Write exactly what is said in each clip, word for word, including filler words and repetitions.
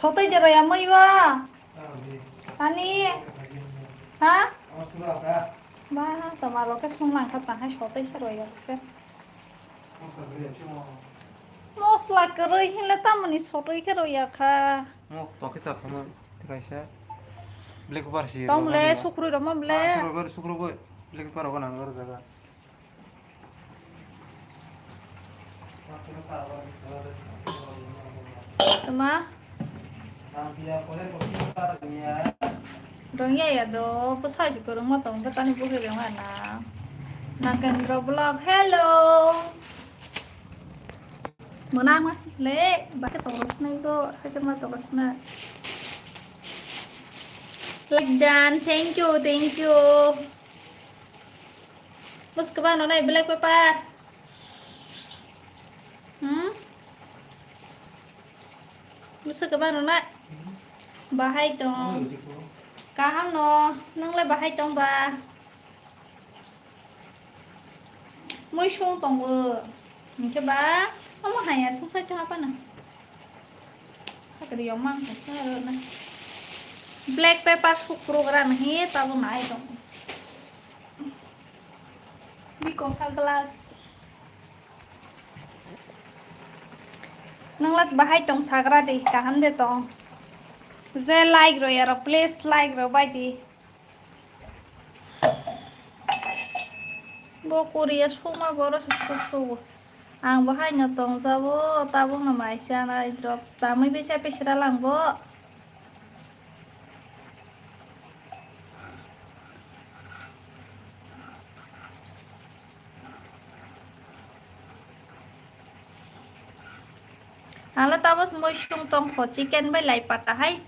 Sotoi de roya moi ba. Ani. Ha? Ba, toma roke sung lang kha ta hai sotoi se roya ke. Mosla kwrwi hinle tamoni sotoi khe roya kha. Mo tokhe cha khama kaisa. Black pepper si. Tong le sukrui roma ble. Sukrui, sukrui, black pepper rogo nang jaga. Tama? Dongya ya do, bwsai si kwrwngma tong khe tani bwkhe rwngma na. Nakendra vlog, hello. Mwnang ma si le, bakhe tong rw sinai do, hakhe ma tong rw sinai. Like done, thank you, thank you. Bwswk kwbangno nai black pepper? Hmm? Bwswk kwbangno nai? Bahai tong. Kaham no, nwng le bahai tong ba? Muisung tongo. Hinkhe ba, omo haya sungsai tong apana. Hakri yong mang kha aro na. Black pepper suk program hi tabo nai tong. Biko sa glass. Nanglat bahai tong sagra di, kaham de tong. Je like rw ya rw, please like rw bai di. Bo Korea suma boro se susu. Ang bo haino tongjabo, tabukno mai chanai drop. Tamwi bisa pisra lang bo. Ang le tabos muisung tong kho, chicken bai lai pata hai.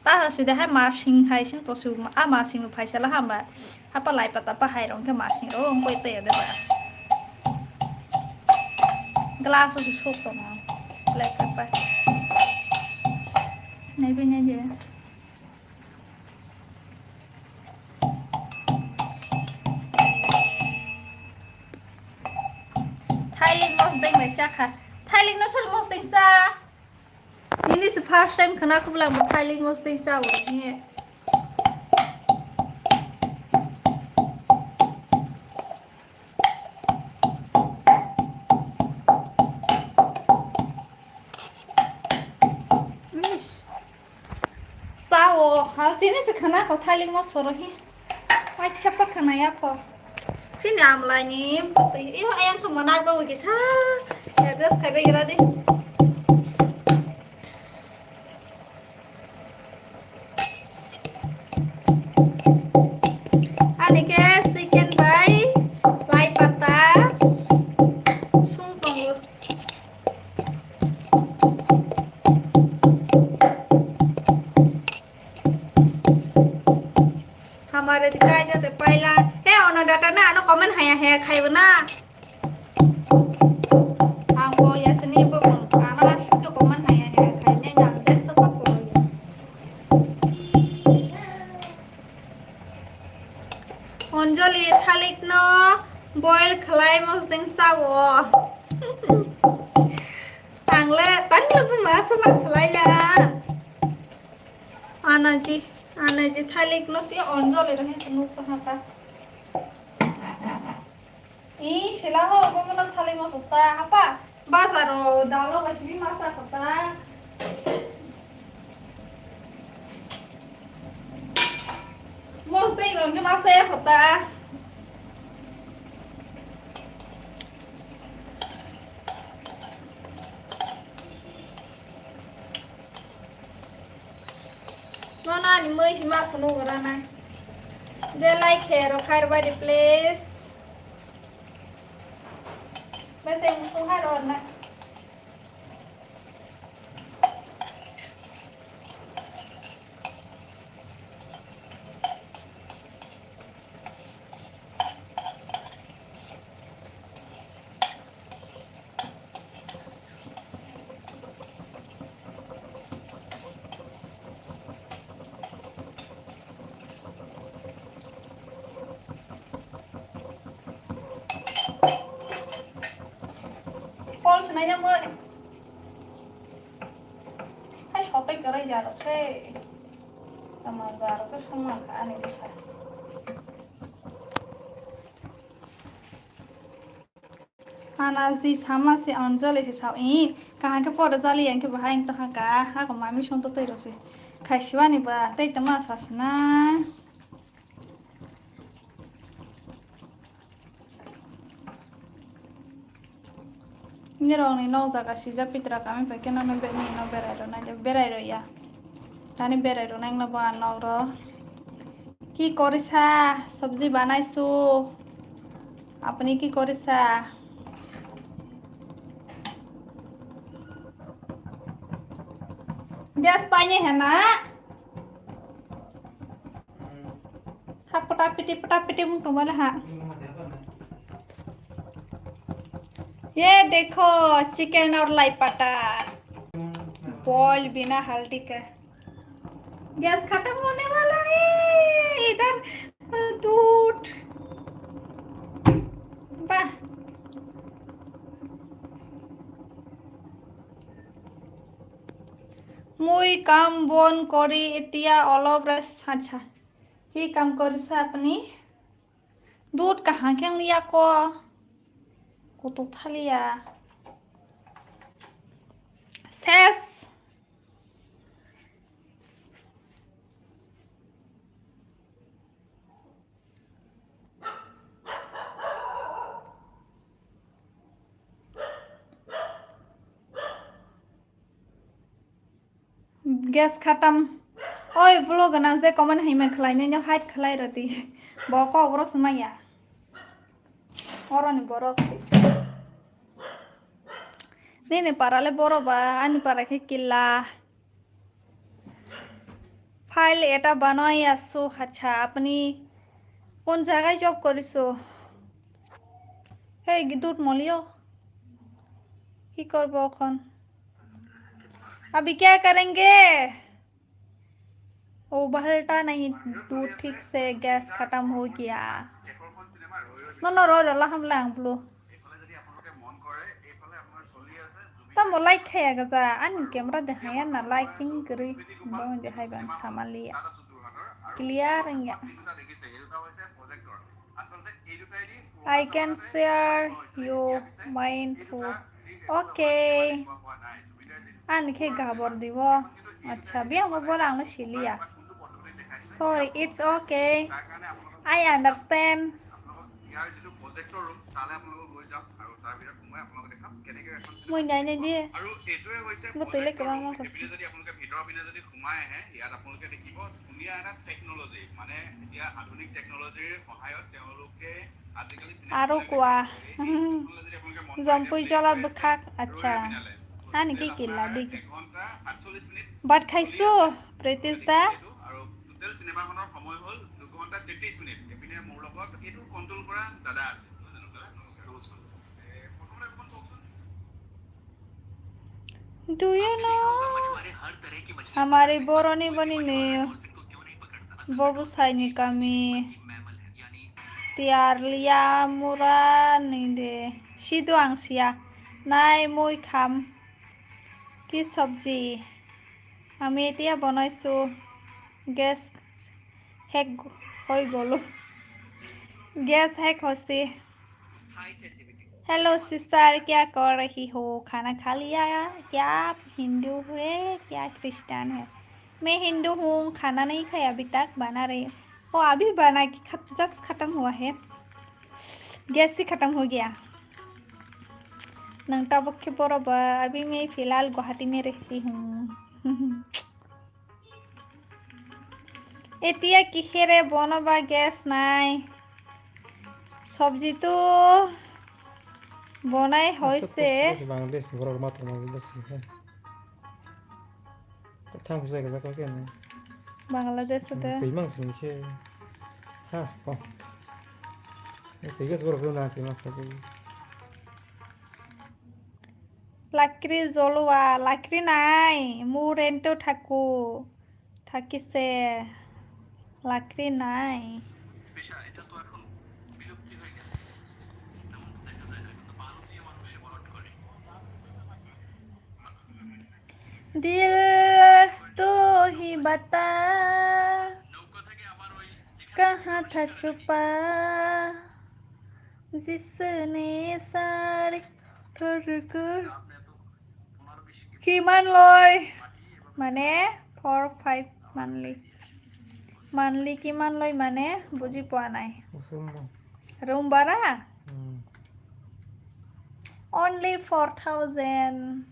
Ta side hai masing hai sing to su, a masing phaisa la hamba. Hapa lai pata pa hai rong khe masing ro ong koi te de ba. Glass o sok tong lai pata. Nai be nai je. Thailik mosdeng bai chakha. Thailik no sal mosdeng cha. Ini se first time khna khublang bo thailik mosdeng cha bo ni. Ish. Sao, hal tini se khana ko thailik mo soro hi. Mai chapa khana ya ko. Sini amlai ni butui. Iyo ayang ko mana ba wigi sa. Adjust kai be gira di. Ani khe chicken bai lai pata sung tongo. Hamare di kai jate paila. He ono data na ano comment haya haya khaibo na. Ang bo yasini bo ano asike comment haya haya khainai ang jesa ko ko. Anjali thalik no boil khlai mosdeng sao. Ang le tani le buma sama salai la. Anaji, anaji thalik no si Anjali ro hin nuk ha ka. Ih, sila ho, obo mono thalik moso sa, apa? Bazar o dalo bai simi masa kota. Mosdeng rong ke masa ya kota. Nono ani mui si ma phunu gra nai. Je like khe rw khai rw bai di please. Mese musung hai rw na. Pol swnai nang bo. Hai sok Tei kwrwi jarok khe, tama jarok khe songma kha ani bwsa. Hana ji sama se Anjali se sao, "Ih, kaham khe pore jali yang khe bahai wng tongkha ka, ako mami song to tei rw se. Khaisiwani ba tei tama sasna." Nirok ni nok jaga sijak pitra kami pai khe nokni be-, ni nok berai rw nai de, berai rw ya. Tani berai rw nai wngna bo ang nok ro. কি কৰিছা? চব্জি বনাইছো। আপুনি কি কৰিছা? Gas paine hena. Ha pata piti pata piti mung tumala ha. ये देखो, चिकन और लाई पटार, बॉइल बिना हल्दी का। गैस खत्म होने वाला है इधर। दूध। वाह। মুই কাম বন কৰি এতিয়া অলপ ৰেষ্ট। আচ্ছা, কি কাম কৰিছে আপুনি? দুধ কাহাং খেং লিয়া ক। কত থালিয়া। শেষ। Gas khatam. Oi, vlog gana je comment hai man khlai nai, no hide khlai rodi. Bo kok borok se maya. Oro ni borok se. Nini para le boro ba, ani para khe killa. File এটা বানাই আছো। আচ্ছা, আপনি কোন জায়গায় জব করিছো? এই দুধ মলিও। কি করবো এখন? अभी क्या करेंगे? उबलता नहीं दूध ठीक से, गैस खत्म हो गया। No, no, ro, ro, laham lang blue. Tamo light khaya gaja, ani camera de haya na lighting gri, bang de hai bang samaliya. Clear ya. I can share you my info. Okay. Ani khe gabor dibo. Acha, biya mo bola ang siliya. Sorry, it's okay. I understand. ইয়াৰ যিটো projector room, তালৈ আপোনালোকক লৈ যাম আৰু তাৰ ভিতৰত সোমাই আপোনালোকক দেখাম কেনেকে এখন চিনেমা। মই নাই নাই দিয়ে। আৰু এইটোৱে হৈছে মই তৈলে প্ৰজেক্টৰ কিমান ৰুম। মান কৈছো? এইপিনে যদি আপোনালোকে ভিতৰৰ পিনে যদি সোমাই আহে, ইয়াত আপোনালোকে দেখিব ধুনীয়া এটা টেকন'লজি, মানে এতিয়া আধুনিক টেকন'লজিৰ সহায়ত তেওঁলোকে আজিকালি চিনেমা আৰু কোৱা। এই টেকন'লজি যদি আপোনালোকে মন কৰে, জম্পুই জলা বখাক, আচ্ছা। ৰোডৰ পিনালে। হা, নেকি কিলা, দেখ। এঘণ্টা সাতচল্লিছ মিনিট ভাত খাইছো, চলি আছে। প্ৰীতিশ দা। এইটো আৰু টোটেল চিনেমাখনৰ সময় হ'ল দুঘণ্টা তেত্ৰিশ মিনিট। এইপিনে মোৰ লগত এইটো কণ্ট্ৰল কৰা দাদা আছে। নহয় জানো দাদা? নমস্কাৰ। নমস্কাৰ। এ, প্ৰথমতে অকণমান কওকচোন। Do you know? Hamari boroni boni ne bobu saini kami tiar liya mura ni de sido ang siya nai mui kham ki sabji. আমি এতিয়া বনাইছোঁ গেছ শেষ হৈ গ'লো। গেছ শেষ হৈছে। हेलो सिस्टर, क्या कर रही हो? खाना खा लिया? क्या आप हिंदू हुए क्या क्रिश्चियन है? मैं हिंदू हूँ, खाना नहीं खाया अभी तक, बना रही हूँ। ओ, अभी बना के खत-, जस्ट खत्म हुआ है। गैस ही खत्म हो गया। Nang tabuk khe boro ba, abhi main filhal Guwahati mein rehti hoon. Etiya kihere bono ba gas nai. Sabji to bonai hoise. Bangladesh ni borok ma tongma bwswi hai. Thang bwsai kajak khe nai. Bangladesh de. Twi mang sing khe. Ha, spo. Twi gas borok na twi mang khe. লাকড়ি জ্বলোৱা, লাকড়ি নাই, মোৰ ৰেণ্টো থাকো, থাকিছে, লাকড়ি নাই। পেশা, এটা তো এখন বিলুপ্তি হয়ে গেছে। তেমন তো দেখা যায় না, কিন্তু পালন দিয়ে মানুষ সে বরণ করে। দিল पता कहाँ था छुपा, जिसने सारे ठुमके। Kiman loi mane four five monthly. Monthly kiman loi mane buji pua nai. Room bara? Hmm. Only four thousand.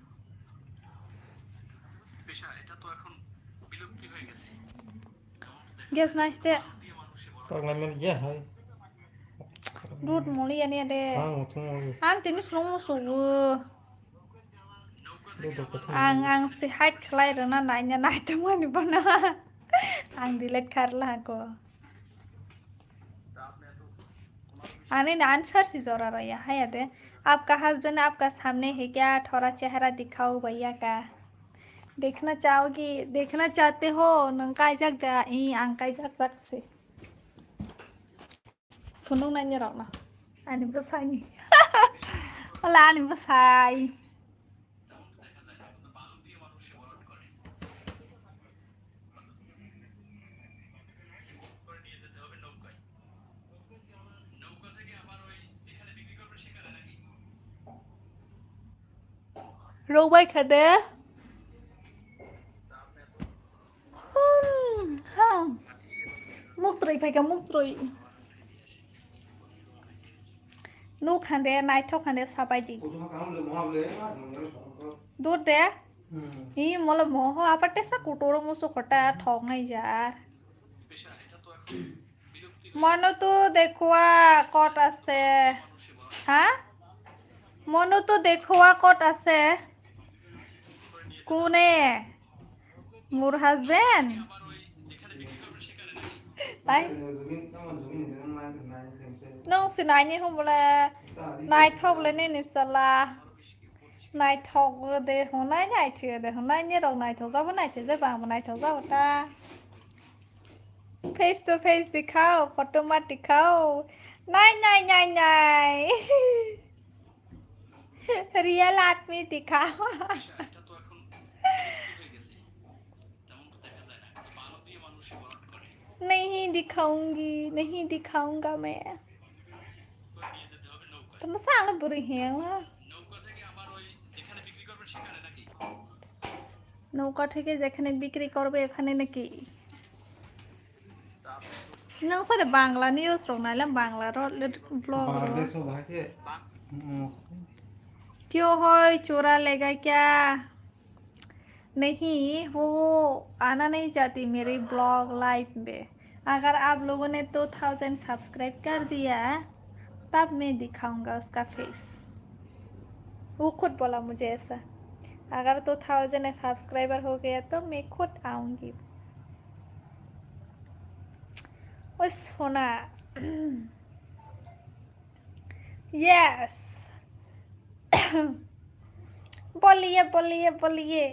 Gas naiste. Taglaimani ya hai. Dud moli yani ade. Ang uthung moli. Ang tini sung musugu. Duduk uthung. Ang, ang si hide khlai rwna naina naitongmani bono. Ang delete kharla ko. Ani na answer si jora raya hai ade. आपका हस्बैंड आपका सामने है क्या? थोड़ा चेहरा दिखाओ भैया का। देखना चाहोगी, देखना चाहते हो? Nang kaijak da? I, ang kaijak jak se. Phunuk nai ni rok no. Ani bwsai ni. Wala ani bwsai. Rok bai kha de. Hmm, ha. Muktroi phai kha, muktroi. Nuk khan de, naithok khan de, sabai di. Dur de. Hmm. Hi, molo moho, apa tesa kutoro musu khota thok nai jar. Monu tu dekhua kot ase. Ha? Monu tu dekhua kot ase. Kune? Mur husband? Tai? Nung sinai ni hum bole. Naithok le nini sala. Naithok de hunai, naithok de hunai, ni rok naithok jabo, naithok jabo, ang bo naithok jabo ta. Face to face dikhao, photo mat dikhao. Nai, nai, nai, nai. Real aadmi dikhao. नहीं दिखाऊंगी, नहीं दिखाऊंगा मैं। Tamo sa ano bwrwi hiyang na. নৌকা থেকে যেখানে বিক্রি করবে ওখানে নাকি? Nung sare Bangla news rok naila Bangla ro vlog ro. Bangladesh o bahai khe, mm. क्यों होय चुरा लेगा क्या? नहीं, वो आना नहीं चाहती मेरी vlog live में। अगर आप लोगों ने टू थाउजेंड सब्सक्राइब कर दिया, तब मैं दिखाऊंगा उसका फेस। वो खुद बोला मुझे ऐसा, अगर टू थाउजेंड सब्सक्राइबर हो गया तो मैं खुद आऊंगी। ओ सोना। यस। बोलिए, बोलिए, बोलिए।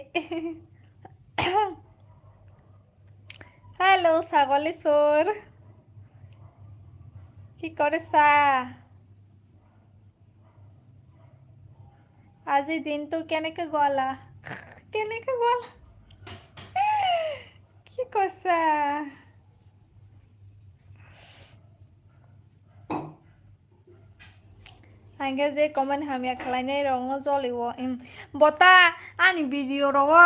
হ্যালো, ছাগলী চোৰ। কি কৰিছা? আজি দিনটো কেনেকে গ'লা? কেনেকে গ'লা? কি কৈছা? Hingke je comment hamya khlainai rokno jolio, em, bota ani video rogo,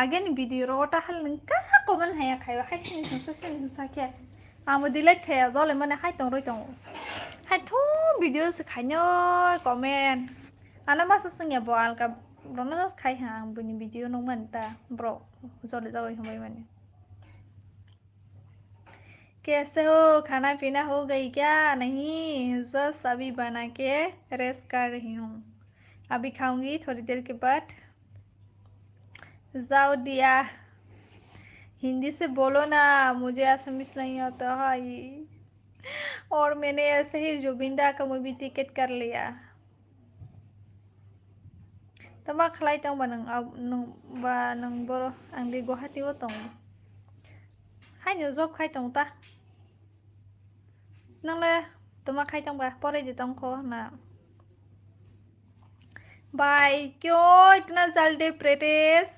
ageni video rogo ta hal nung ka comment haya khaio, hai sini sungsa, sini sungsa khe. Amo delete khaya, jole mane hai tong roi tongo. Hai thu video se khainoi comment. Ano masa sungya bo alka rokno just khai ha ang bini video nung man ta bro, jole jagoi hambai mani. कैसे हो? खाना पीना हो गई क्या? नहीं, जस्ट अभी बना के रेस्ट कर रही हूँ। अभी खाऊंगी थोड़ी देर के बाद। जाओ दिया, हिंदी से बोलो ना, मुझे असमिस नहीं आता है। और मैंने ऐसे ही जुबिन दा का मूवी टिकट कर लिया। Tama khlai tong ba nwng, ab-, nwng ba nwng boro ang di Guwahati o tongo. Haino job khai tong ta. Nang le tama khai tong ba, porai di tong kho na. Bhai, kyun itna jaldi practice?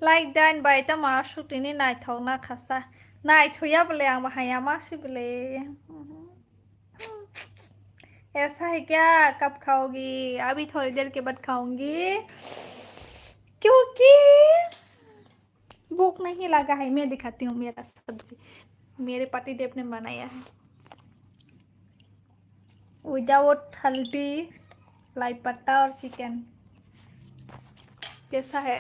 Like dan bai ta ma suk tini naithok na khasa. Naithoya bole ang bahai ama si bole. ऐसा है क्या? कब खाओगी? अभी थोड़ी देर के बाद खाऊंगी, क्योंकि भूख नहीं लगा है। मैं दिखाती हूँ मेरा सब्जी, मेरे पति देव ने बनाया है। Without हल्दी, लाई पत्ता और चिकन। कैसा है?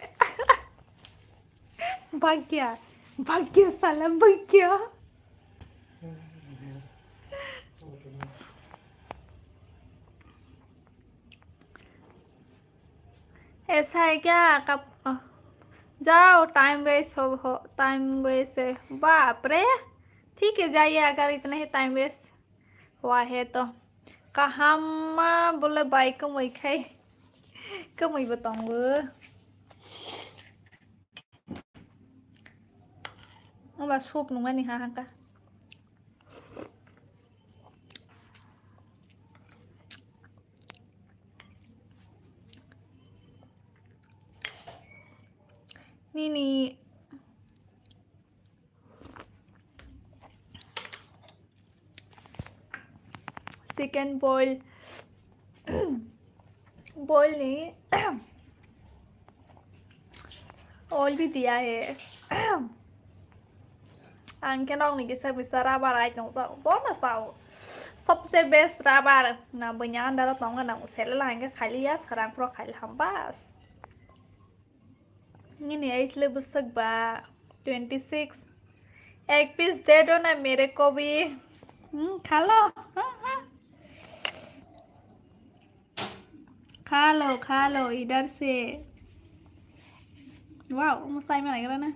भाग गया, भाग गया साला, भाग गया। ऐसा है क्या? कब, जाओ, टाइम वेस्ट हो, हो, टाइम वेस्ट है। बाप रे, ठीक है, जाइए, अगर इतना ही टाइम वेस्ट हुआ है तो। Kaham ma bole bai kwmwi khai, kwmwi bo tongo. Aba soup nungmani ha hangka. Nini chicken boil, boil ni oil bhi diya hai. Ang khe nokni kisa misa rubber ai tong, bono sao. Sabse best rubber na bunya andaro tongo na, sele la hangke khaili ya, sarang pro khaili ham bas. Nini age le bwswk ba? Twenty six. Ek piece de do na mere ko bhi. Hmm, kha lo. Ha, ha. Kha lo, kha lo, idhar se. Wow, omo sai ma nai gra na.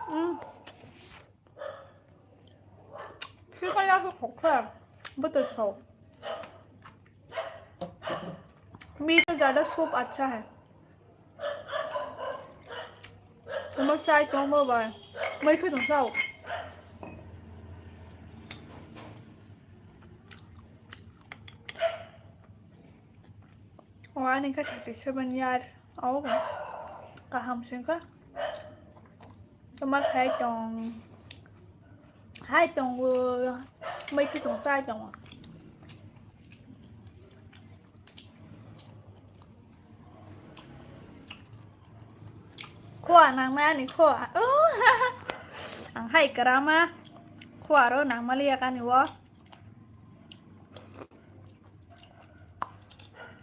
Hmm. Sika ya su khokha. Buto so. Meat se zyada soup acha hai. Mo chai to mo bai. Mai khu dong sao. O ani kha thirty seven years. O kaham sing kha. Toma khai tong. Hai tongo. Mai khe tong chai tongo. Khua nang mai ani khua. Oh. Ang hai kerama. Khua ro nang mali ya kani wo.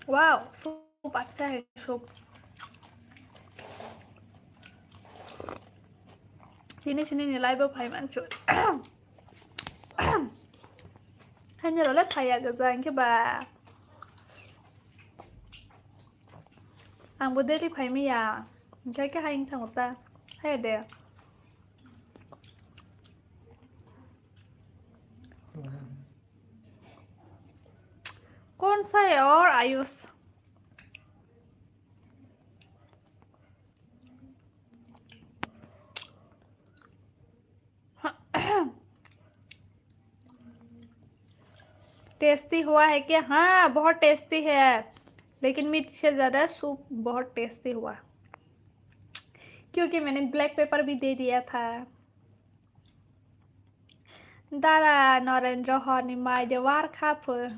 Wow. Soup acha hai soup. Tini sini ni live o phai manchu. Haini role phai ya gaja hingke ba. Ang bo daily phai maya. Hingke ke hai wngthango ta. Hai de. कौन सा है और आयुष? टेस्टी हुआ है क्या? हाँ, बहुत टेस्टी है, लेकिन मीट से ज़्यादा सूप बहुत टेस्टी हुआ, क्योंकि मैंने ब्लैक पेपर भी दे दिया था। Dara Narendra horni mai de warkha pho.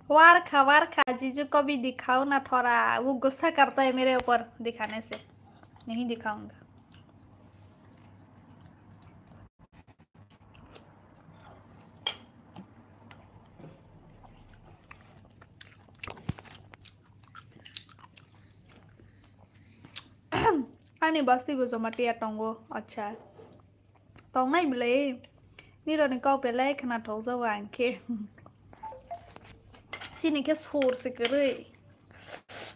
Warkha, warkha, जीजू को भी दिखाओ ना थोड़ा, वो गुस्सा करता है मेरे ऊपर दिखाने से, नहीं दिखाऊंगा। Ani basi bo Jamatia tongo, acha. Tongnai bwlai. Nironi kok belai khwnathok jago ang khe. Chini khe sur se kwrwi.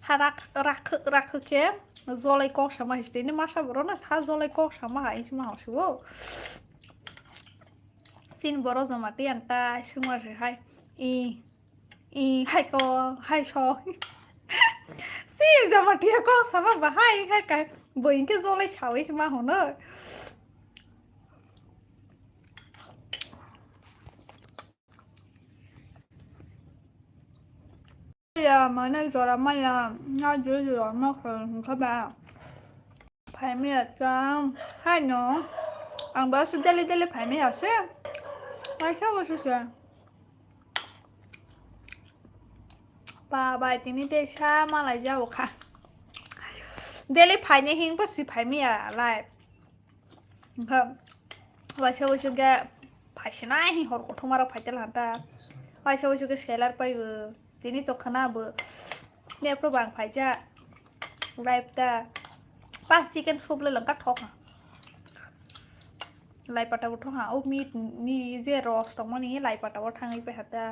Ha rak-, rakhu, rakhu khe jolai kok sama hai sini masa borok no sa jolai kok sama hai sima hosio. Chini borok Jamatia ta sima se hai. I. I, hai ko, hai so. Si Jamatia kok sama ba hai, hai kai. Bo hingke jolai sawi ma hono. Ya, mana jora maya, na jora jora ma khol hingkha ba. Phaimaya chang, hai no. Ang ba su daily daily phaimaya se. Paisa bo su se. Ba bai tini tei sa malai jao kha. Daily phaini hing pa si phaimaya life. Hingkha waisa waisa khe phaisinai hor kothoma rok phai tela ta. Waisa waisa khe seller paibo. Tini to khana bo. Nepro bang phaija. Life ta. Pas chicken soup le langka thok ha. Lai pata bo thok ha. O meat ni je ros tongmani lai pata bo thangwi pai ha ta.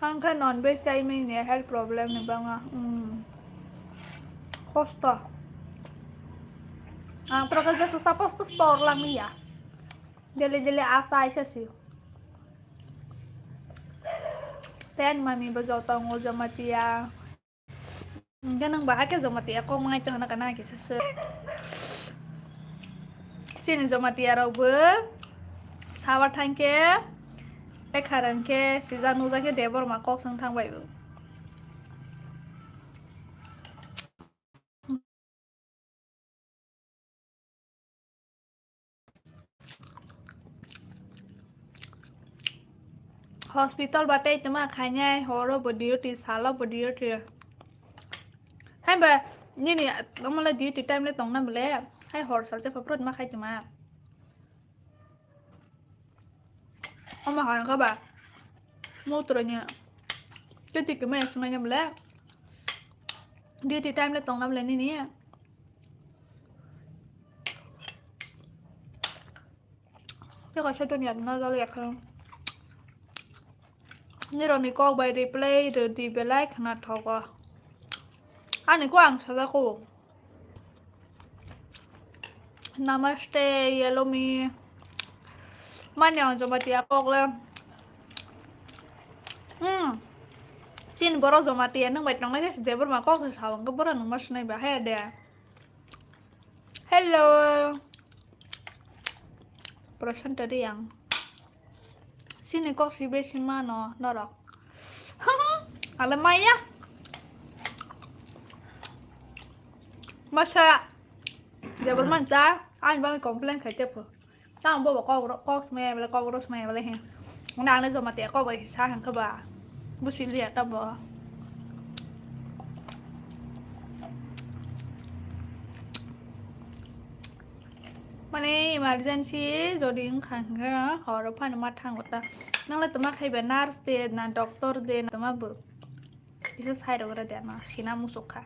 Hangkhe non veg chaimani health problem ni bangma. Hmm. Kosto. Ang toro khe jesa suppose to store lang ya. Daily daily asa aisa si. Ten mami bo joto ngo Jamatia. Hingke nang bahai khe Jamatia kok mangai to hana kana kisa se. Chini Jamatia rok bo sawa thangke lekha rangke sijak nujak khe Debbarma kok song thang bai bo. Hospital ba tei tongma khainai, horo bo duty, salo bo duty. Hai ba, nini, omo le duty time le tongna bole, hai hor salsa papro ma khai tongma. Omo hai kha ba, mo toro nya, tei tiki ma sunai nya bole, duty time le tongna bole nini. Tei kaisa tongya na jali yakha. Nirokni kok bai reply rwdi belai khna thogo. Ani kok ang sajako. Namaste, yellow me. Mani ang Jamatia kok le. Hmm. Sin borok Jamatia nang bai tongnai se Debbarma kok se sawang ke borok nang ma sinai ba he de. Hello. Prashanta Riyang. Sini kok si besi mano norok. Ale maya. Masa jabal mancha, ani bang complain khai tepo. Tang bobo kok ro-, kok smaya bele, kok ro smaya bele he. Nang le Jamatia kok bai sa hang khe ba. Busi liya ta bo. Mane emergency jodi wngkha hwnkhe horo phano ma thango ta. Nang le tongma khai ba nurse de na doctor de na tongma bo. Kisa sai rok re de ma sina musuk kha.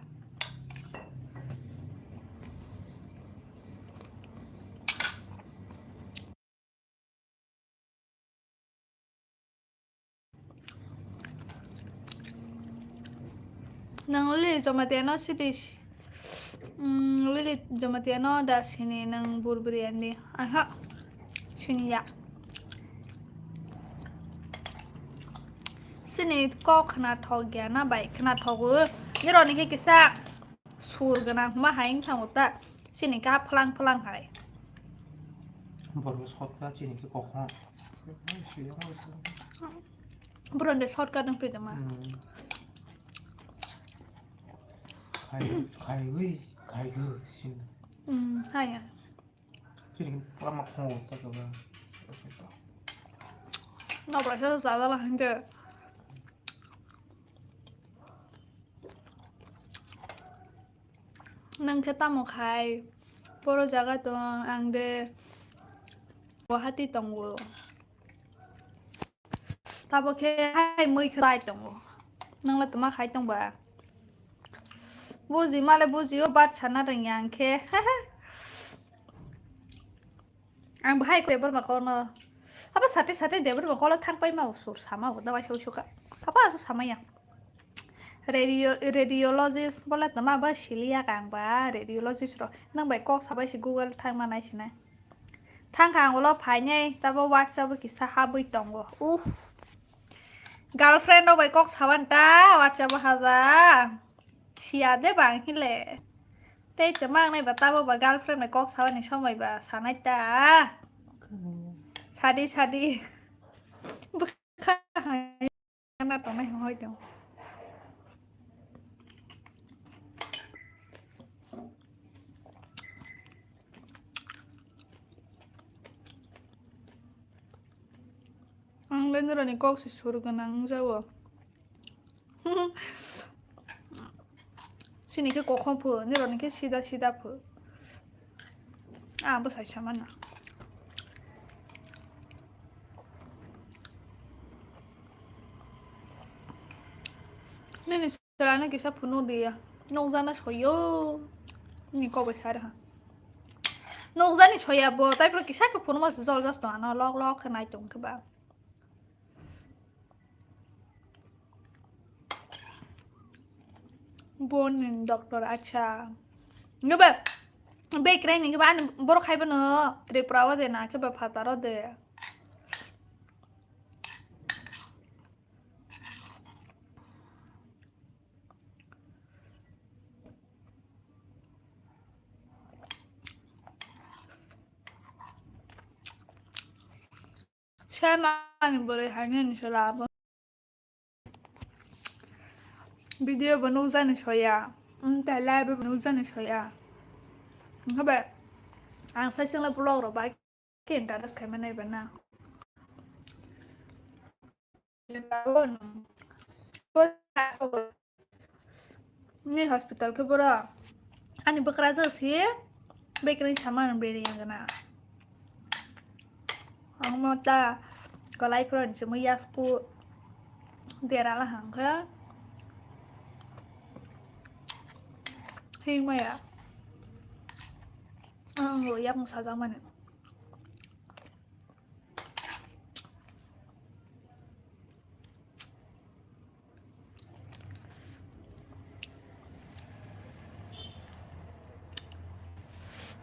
Nang Lily Jamatia no sidi, mm, Lily Jamatia no da sini nang bur biryani. Aha, sini ya. Sini kok khna thok ya na bai khna thogo. Nirok ni khe kisa. Sur gwnang ma hai wng thango ta. Chini kha phlang phlang hai. Borok shortcut chini khe kok ha. Borok de shortcut wng phi tongma. Hmm. Khai, khai wi, khai wi, chini. Hmm, hai ya. Chini khe pura ma khongo ta kaba. Nokra khe sajala hwnkhe. Nang khe tamo khai? Poro jaga tong, ang de Guwahati tongo. Tabo khe hai mui khlai tongo. Nang le tma khai tong ba? Buji male buji o bat sana rwngya ang khe. Ang bahai Debbarma kono. Abo sate sate Debbarma kono thang pai ma sur sama bo da waisa usuka. Kapa asu samaya. Radio, radiologist bole toma ba siliya kang ba radiologist ro. Nang bai kok sabai si Google thang ma nai sinai. Thang kha ang ulo phainai tabo WhatsApp o kisa habwi tongo. Uff. Girlfriend rok bai kok saban ta WhatsApp o haja. Siya de bang hile. Tei tama ang nai ba tabo ba girlfriend bai kok sabani somoi ba sanai ta. Sadi, sadi. Bwkha hai na tongnai hoi tong. Ang le nirani kok se sur gwnang wngjago. Sini khe kokhom phu, nirani khe sida sida phu. Ah, bo sai samana. Nini Chwla no kisa phunuk di ya. Nukjana soyo. Ni kok bai sai rwkha. Nukjani soya bo. Tai phuru kisa khe phunuk ma se jol jas tong ano lok lok khe nai tong khe ba. Bo ni doctor acha. Nge ba. Be krai ni khe ba ani borok khai ba no. Tripura o de na khe ba phataro de. Samani bwrwi haino ni sala abo. Video bo nukjani soya. Wng tei live bo nukjani soya. Wngkha bai ang sai chwngno vlog rok bai khe interest khaima nai ba na. Ni hospital khe boro ani bwkrajwk si bekreng sama beri yang gana. Ang mo ta kalai pura ni simi yasku dera la hang khe. Hing maya. Ang lo yak sajak mani.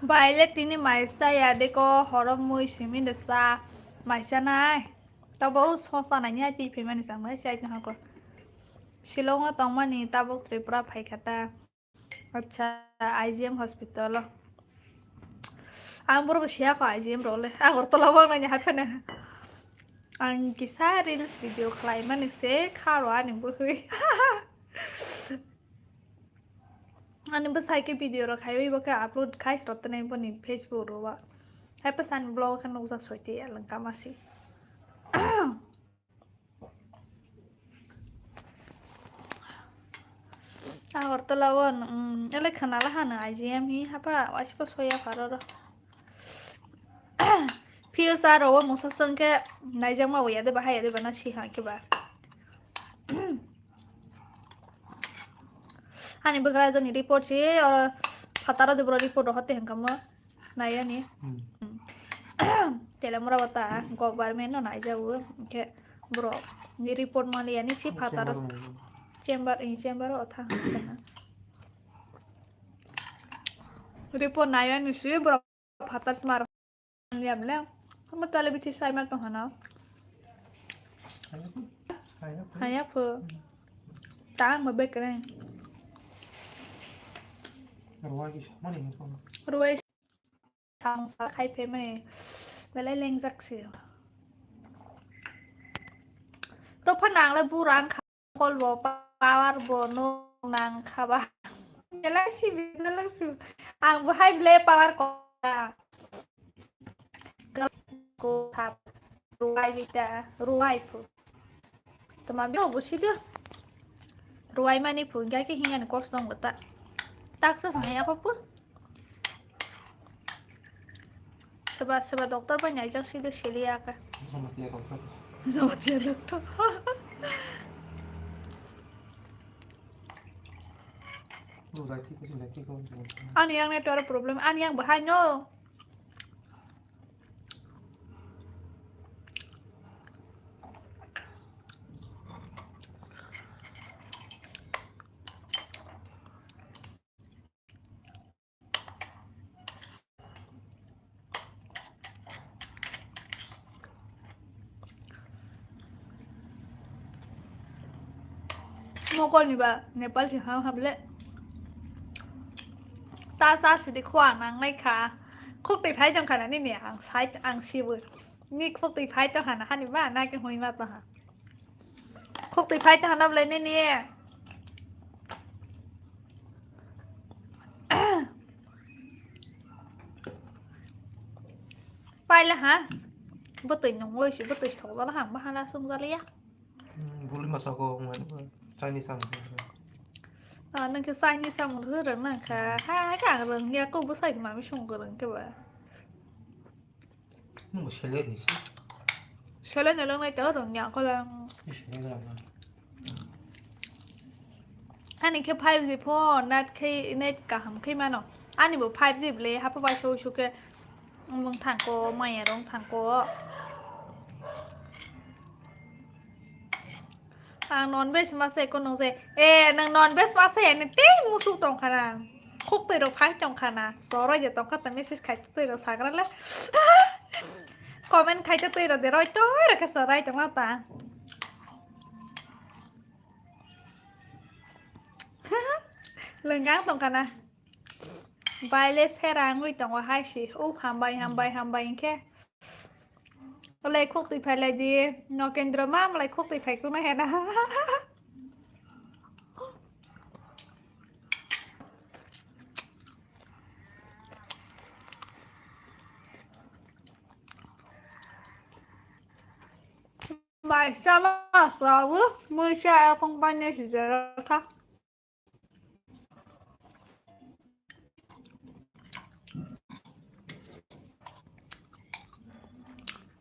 Baile tini mai chaya deko horo mui simi de sa mai chanai. Tabo sosa nai ni ati phaimani chang mai chai tong hako. Shillong o tongmani tabuk Tripura phaikha ta. Acha, I G M hospital o. Ang borok bo siya kho I G M rok le. Agartala o ang nai hai phano. Ang kisa reels video khlai mani se kharo ani bwkhwi. Ani bwsai khe video rok khaiwi bo khe upload khai srotnai boni Facebook ro ba. Hai pa sani vlog khe nukjak soite ya langkama si. Agartala o, um, ele khana la hano I G M hi hapa waispa soya pharo ro. Future o mungsa song khe naijakma bo ya de bahai ya de bana si ha khe ba. Ani bwkra jani report si oro phataro de bro report ro hote hangkamo. Nai ani. Hmm. Hmm. Telemura bata government no nai jago. Ke bro ni report mani ani si phataro. Chamber ni, chamber, eh, chamber o thang. Report nai ani si bro phatar smar. Yam le. Hamo tale bithi sai ma tong hana. Haya phu. Haya phu. Tang ma bekreng. Ruwai ki samani ni kono. Ruwai. Samsa khai phe mai belai lengjak si. To pha nang le burang kha kol bo power bo no nang kha ba. Belai si belai si. Ang bo hai ble power ko. Ko thap. Ruwai bita, ruwai phu. Tama biro bo sida. Ruwai mani phu, gya ke hinga ni course dong bata. Tak sa sangya phu. Seba, seba doctor bai naijak sida seliya ka. Jamatia doctor. Jamatia doctor. Ruwai thik ko, ruwai thik ko. Ani yang network problem, ani yang bahai no. Mokol ni ba Nepal si ham hable. Ta sa sidi khua nang nai kha. Khuk twi phai tong khana nini ang sai ang sibu. Ni khuk twi phai tong khana hani ba na ke hoi ma tong kha. Khuk twi phai tong khana bwlai nini. Paila ha. Bwtwi nungwi si bwtwi sokjala hang bahana sungjalia. Hmm, buli masa ko Chinese ang. Ah, nang ke Chinese ang rwrang nang kha. Ha, ha, ka ang rwng ya ko bwsai mami sung rwng ke ba. Nung sele ni si. Sele ne lang nai ta rwng ya ko lang. Sele lang. Ani khe five G phone, net khe, net kaham khe mano. Ani bo five G bwle, hapo bai so so khe mung thangko, maya rong thangko. Ang non veg ma se ko nung se. Eh, nang non veg ma se, ani tei musu tong khana. Khuk twi rok phai tong khana. Soroi je tong kha ta message khai twi rok sagra le. Comment khai twi rok de roi to, rok khe sorai tong ta. Lenggang tong khana. Baile sera wngwi tongo hai si. O hambai, hambai, hambai hinkhe. Olai khuk twi phai lai di. Nokendro ma malai khuk twi phai kuna hena. Bai sama sabu, mui sa akong banya si jera kha.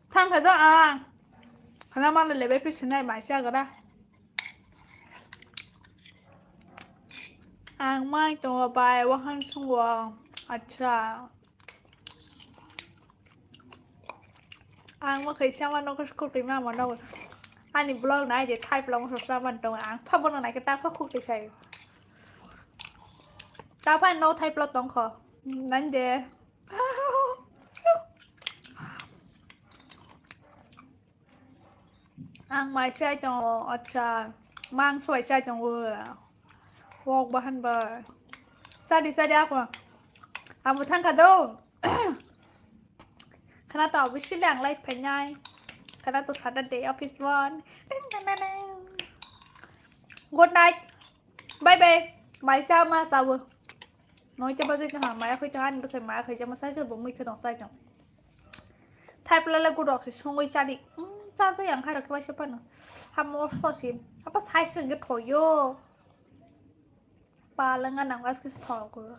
Thang kha do a. Khana mana lebe pi sinai bai sa gara. Ang mai tongo bai wahan sungo. Acha. Ang mo khaisa ma nokos khutui ma ma nogo. Ani vlog nai de thai vlog so sa man tongo. Ang pha bono nai ke ta pha khutui khai. Ta pha no thai vlog tong kho. Nai de. Ang mai sai tongo, acha. Mangso bai sai tongo. Wok bahan bai. Sadi, sadi ako. Amo thang kha do. Khana to obviously ang live phainai. Khana to Saturday office bon. Ding, ding, ding, ding. Good night. Bye bye. Mai cha ma sabu. Noi te baje ta mai khoi ta ani bwsai mai khoi cha ma sai ta bo mui khe tong sai ta. Thai pla le gudok se songoi chadi. Mm, cha cha yang hai rok khe bai se phano. Hamo so si. Apa sai se nge thoyo. Palanga nang aske thogo.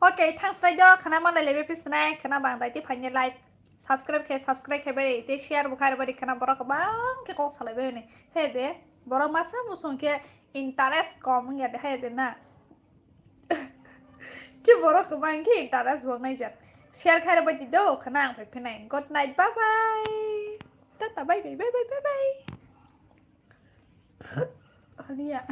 Okay, thanks rai do khana malai lebe pi sinai khana bang dai ti phanye like subscribe khe subscribe khe bari te share bo khai bari khana borok bang khe kok salai bai ni. He de borok masa musung khe interest kom ya de he de na. Ki borok kwbang khe interest bo nai jak. Share khai rwbai di do, khana ang phai phinai. Good night, bye bye. Tata, bye bye, bye bye, bye bye. Haliya.